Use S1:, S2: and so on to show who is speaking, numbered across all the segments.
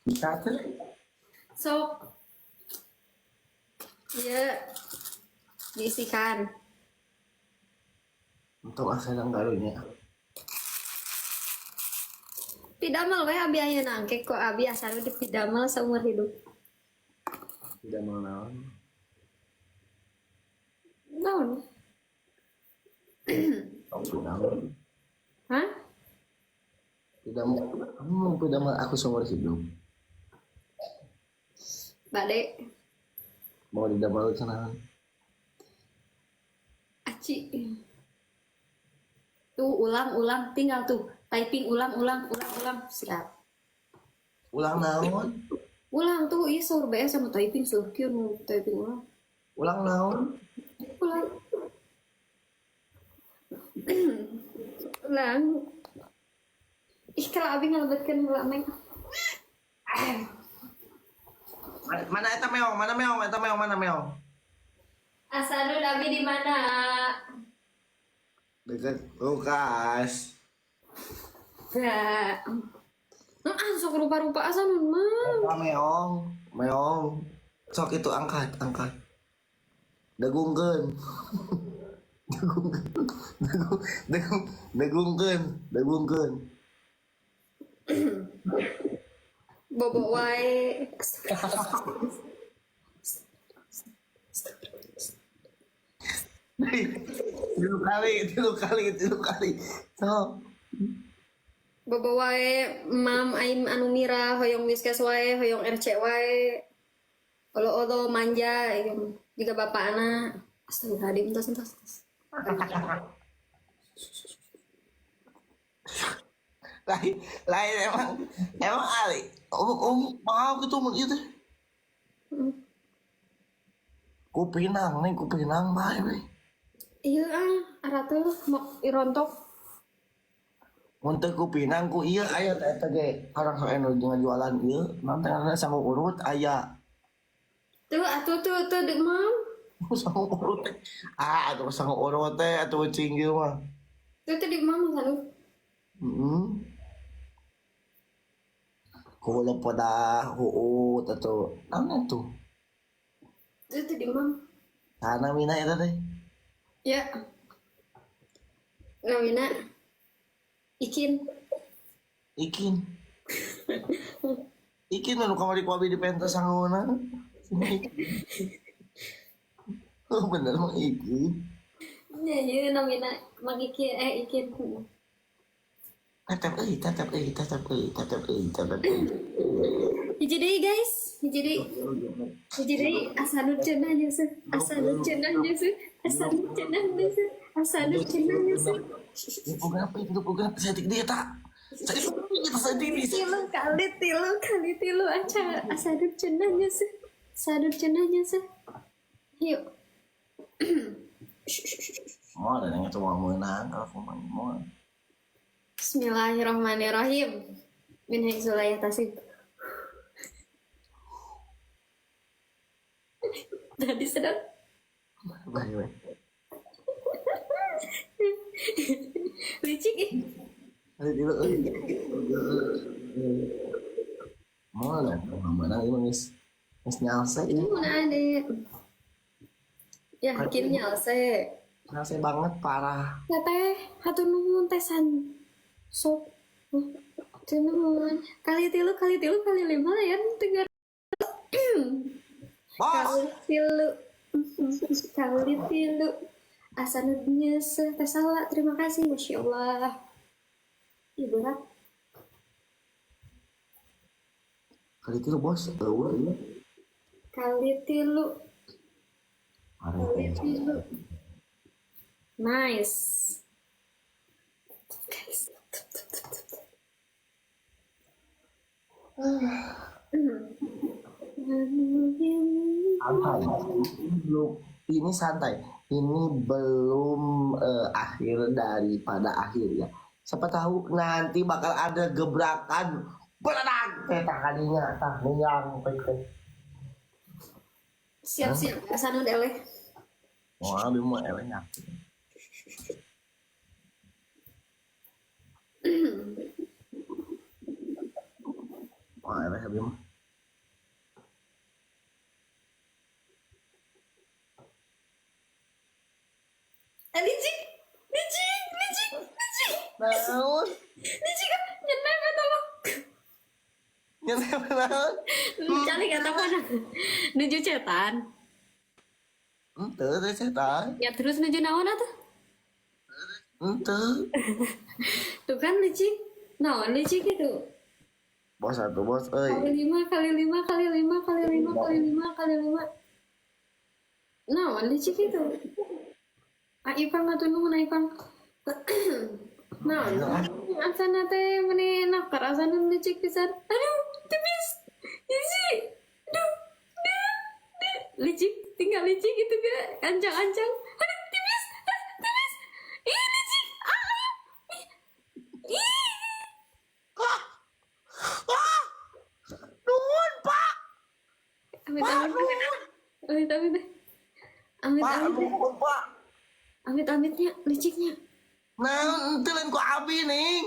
S1: Bisa tuh.
S2: Sok. Iya. Diisikan.
S1: Untuk akhirnya karunya.
S2: Pidamel we abi ayeuna engke ku abi asal di pidamel seumur hidup.
S1: Tidak mau naon.
S2: Naon?
S1: Kamu pidamel.
S2: Hah?
S1: Tidak mau. Kamu mau pidamel aku seumur hidup.
S2: Bade.
S1: Mau didamel kenalan.
S2: Aci. Tuh ulang-ulang tinggal tuh typing ulang-ulang ulang-ulang siap.
S1: Ulang naon?
S2: Ulang tuh iya saur bae sama typing saur kieu nu typing ulang.
S1: Ulang naon?
S2: Ulang. Ulang. Ih kalau abi ngalebetkeun heula neng.
S1: Mana eta meong? Mana meong? Eta meong mana meong?
S2: Asanun abi di mana?
S1: Dekat kulkas.
S2: Ya. Ah, sok rupa-rupa Asanun mah.
S1: Eta meong, meong. Sok itu angkat, angkat. Dagungkeun. Dagungkeun. Dagung, dagung, dagungkeun, dagungkeun.
S2: Bobo wae.
S1: Tilu kali, tilu kali, tilu kali. Sok.
S2: Bobo wae mam aim anu mira hoyong Whiskas wae, hoyong RC wae. Olo-olo manja ieu juga bapak anak. Astagfirullahaladzim, entos entos.
S1: Lain, lain emang, emang Ali. Om, mau gitu mun ieu teh. Ku pinang nih, ku pinang bae we.
S2: Iya ah, aratuh mau irontok.
S1: Mun teu ku pinang ku ieu aya teh eta ge orang sok anu ngajualan ieu, naon teh ngaranna sangu urut aya.
S2: Tuh atuh tuh tuh deuk mam.
S1: Sangu urut. Ah, atuh sangu urut teh atuh cing ieu mah.
S2: Tuh tuh deuk mam sanu.
S1: Heeh. Kulo pada huut atau naon atuh?
S2: Tuh tuh deuk mam.
S1: Sana mina eta teh.
S2: Ya. Namina Ikin.
S1: Ikin. Ikin anu kamari ku abi di pentas sanguna. Oh, bener mah Ikin.
S2: Ya, iya namina Mang Ikin Ikin.
S1: Tetep euy, tetep euy, tetep euy, tetep euy, tetep euy.
S2: Hiji deui guys, hiji deui. Hiji deui asanut cenah nyeuseut, asanut cenah nyeuseut, asanut cenah nyeuseut, asanut cenah nyeuseuh.
S1: Itu itu genep saeutik deui eta. Saeutik saeutik deui.
S2: Tilu kali tilu aca asanut cenah nyeuseut, asanut cenah nyeuseuh. Yuk.
S1: Moal da itu moal meunang kalau aku mah moal.
S2: Bismillahirrahmanirrahim. Min haitsu la yahtasib. Tadi sedang
S1: Bae we.
S2: licik ih.
S1: Kali tilu euy. Moal da moal meunang ieu mah geus geus nyalse
S2: Ini
S1: ieu.
S2: mana ada? Yakin nyalse.
S1: Nyalse banget parah.
S2: Ya teh, hatur nuhun teh san. Sok. Hatur nuhun. Kali tilu, kali tilu, kali lima ya dengar.
S1: Bos.
S2: Kali tilu. Kali tilu. Asanut nyeuseut teh salah. Terima kasih, Masya Allah. Ih, berat.
S1: Kali tilu bos, eueuh ieu.
S2: Kali tilu. Kali tilu. Nice. Guys.
S1: Santai. Ini belum, ini santai. Ini belum akhir daripada akhir ya. Siapa tahu nanti bakal ada gebrakan berenang teh kalinya tah nuyang teh.
S2: Siap-siap asanut eleh.
S1: Wah, abi mau eleh yakin. Wah, eleh abi mah.
S2: Licik, licik, licik, licik.
S1: Naon?
S2: Licik, nyenep eta mah.
S1: Nyenep naon?
S2: Calik eta mah nuju cetan.
S1: Henteu teh setan.
S2: Ya terus nuju naon atuh?
S1: Henteu.
S2: Tuh kan licik. Naon licik itu?
S1: Bos atuh bos euy.
S2: Kali lima, kali lima, kali lima, kali lima, kali lima, kali lima. Naon licik itu? Ah, Ipang atuh nuhun Ipang. Naon? Asana teh meni nakar asana licik pisan. Aduh, tipis. Isi. Aduh. Duh. Duh. Licik, tinggal licik itu ke ancang-ancang. Aduh, tipis. Ah, tipis. Ih, licik. Ah. Ih. Ih.
S1: Ah! Ah! Nuhun, Pak.
S2: Amit
S1: Pak,
S2: amit.
S1: nuhun.
S2: Amit amit. Amit
S1: Pak,
S2: amit.
S1: nuhun, Pak.
S2: Amit amitnya, liciknya.
S1: Naon henteu lain ku abi ning.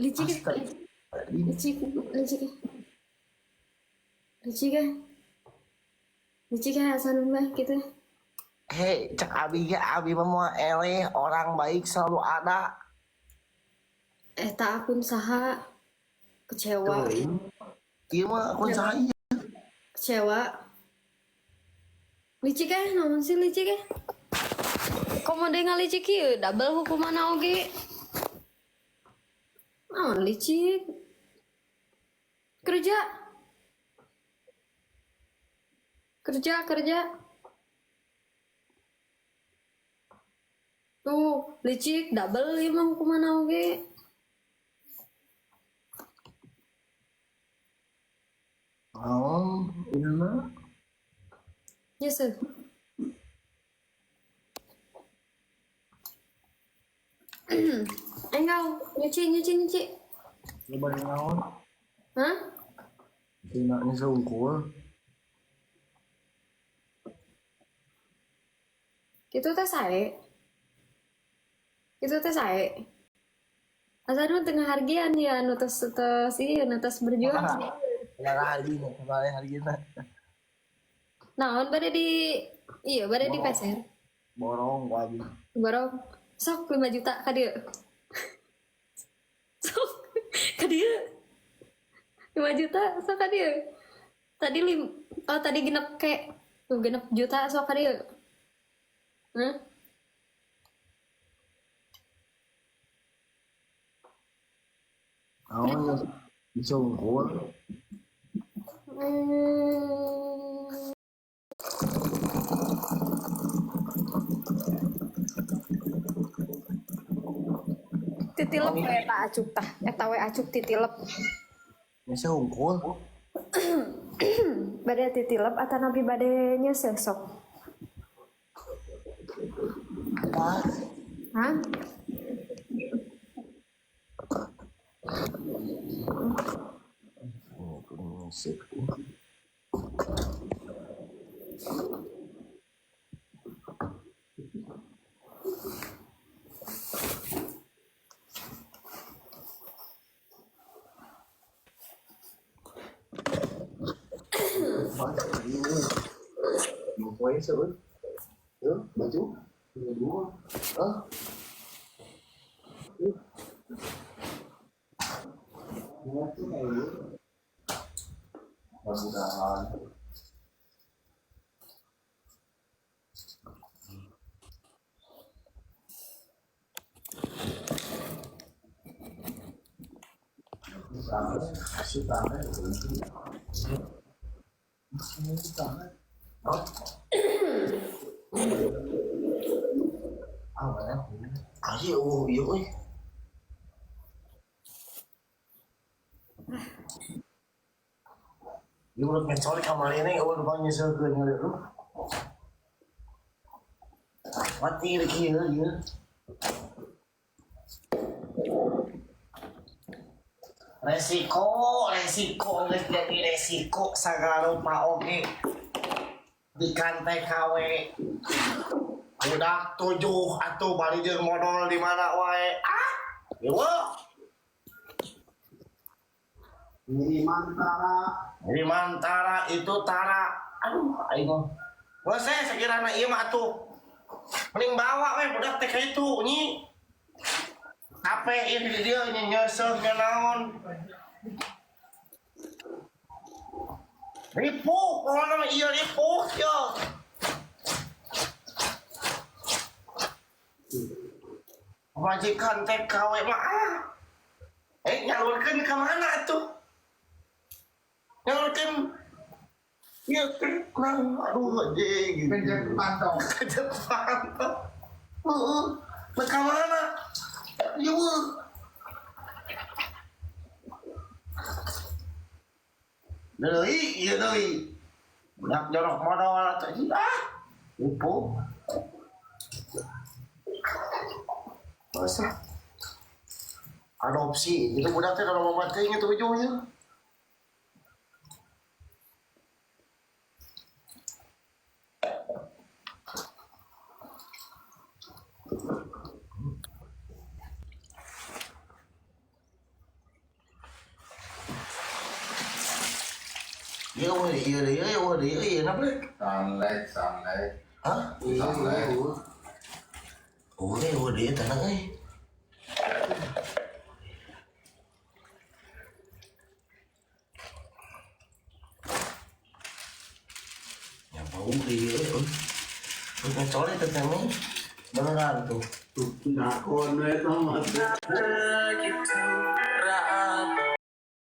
S2: Licik.
S1: Astaga.
S2: Licik, licik. Licik ya. Licik ya Hasan mah gitu.
S1: Hei, cek abi ge abi mah moal eleh, orang baik selalu ada.
S2: Eta akun saha kecewa.
S1: Ieu mah akun saha ieu?
S2: Kecewa. Licik ya, naon sih licik ya? Komo deui ngalicik ieu double hukuman oge. Naon licik? Kerja. Kerja, kerja. Tuh, licik double ieu mah hukuman oge.
S1: Oh, ieu mah.
S2: Yes, sir. Enggak, nyuci, nyuci, nyuci.
S1: Lu bari naon?
S2: Hah?
S1: Tina sungkul.
S2: Itu teh sae. Itu teh sae. Asa nu tengah hargian ya, nu tos tos ieu nu tos berjuang.
S1: Sabaraha hargina, sabaraha hargina.
S2: Naon bade di iya bade di peser.
S1: Borong ku abi.
S2: Borong. Sok 5 juta ka dieu. Sok ka dieu. 5 juta sok ka dieu. Tadi oh tadi genep ke. Tuh genep juta sok ka dieu. Hah?
S1: Naon sungkul.
S2: Titilep we eta acuk tah. Eta we acuk titilep.
S1: Nya sungkul.
S2: Bade titilep atanapi bade nyeuseuh sok.
S1: Pak,
S2: Hah?
S1: musik. Mau poin sebut? Yuk, baju. Ini dua. Ah. Yuk. Mudah-mudahan. Kasih tangan. Kasih tangan. Ah, mana? Ayo, iya, euy. Ieu udah ngecor kamar ini, eueuh nu nyeselkeun ngeureun lu. Mati kieu ieu. Resiko, resiko geus jadi resiko sagala rupa oge. Dikan TKW. Budak 7 atuh bari jeung modal di mana wae. Ah, ieu.
S3: Ngiriman tara.
S1: Ngiriman tara itu tara. Aduh, aing mah. Wah, saya sekiranya ieu mah atuh. Mending bawa we budak teh ka itu nyi. Capek ieu di dieu nya nyeuseuh nya naon. Ripuh, pokoknya mah ieu ripuh yo. Majikan TKW mah ah. Nyalurkeun ka mana atuh? Nyalurkeun ieu teh nah, aduh anjing.
S3: Pinjam pantau.
S1: Kejep pantau. Heeh. Nah, ka mana? Ieu. Deui, ieu deui. Budak jorok modal atuh ah. Ripuh. Masa adopsi itu budak teh kalau mau mati itu ujungnya. Iya, wah, iya, iya, wah, iya, iya, napa?
S3: Sanlek, sanlek.
S1: Hah?
S3: Sanlek.
S1: Oh, iya, wah, iya, tenang, eh. Ya bau dia, eh. Ngecolek itu kami beneran tuh.
S3: Nakon we tau mah.
S4: Begitu rapuh.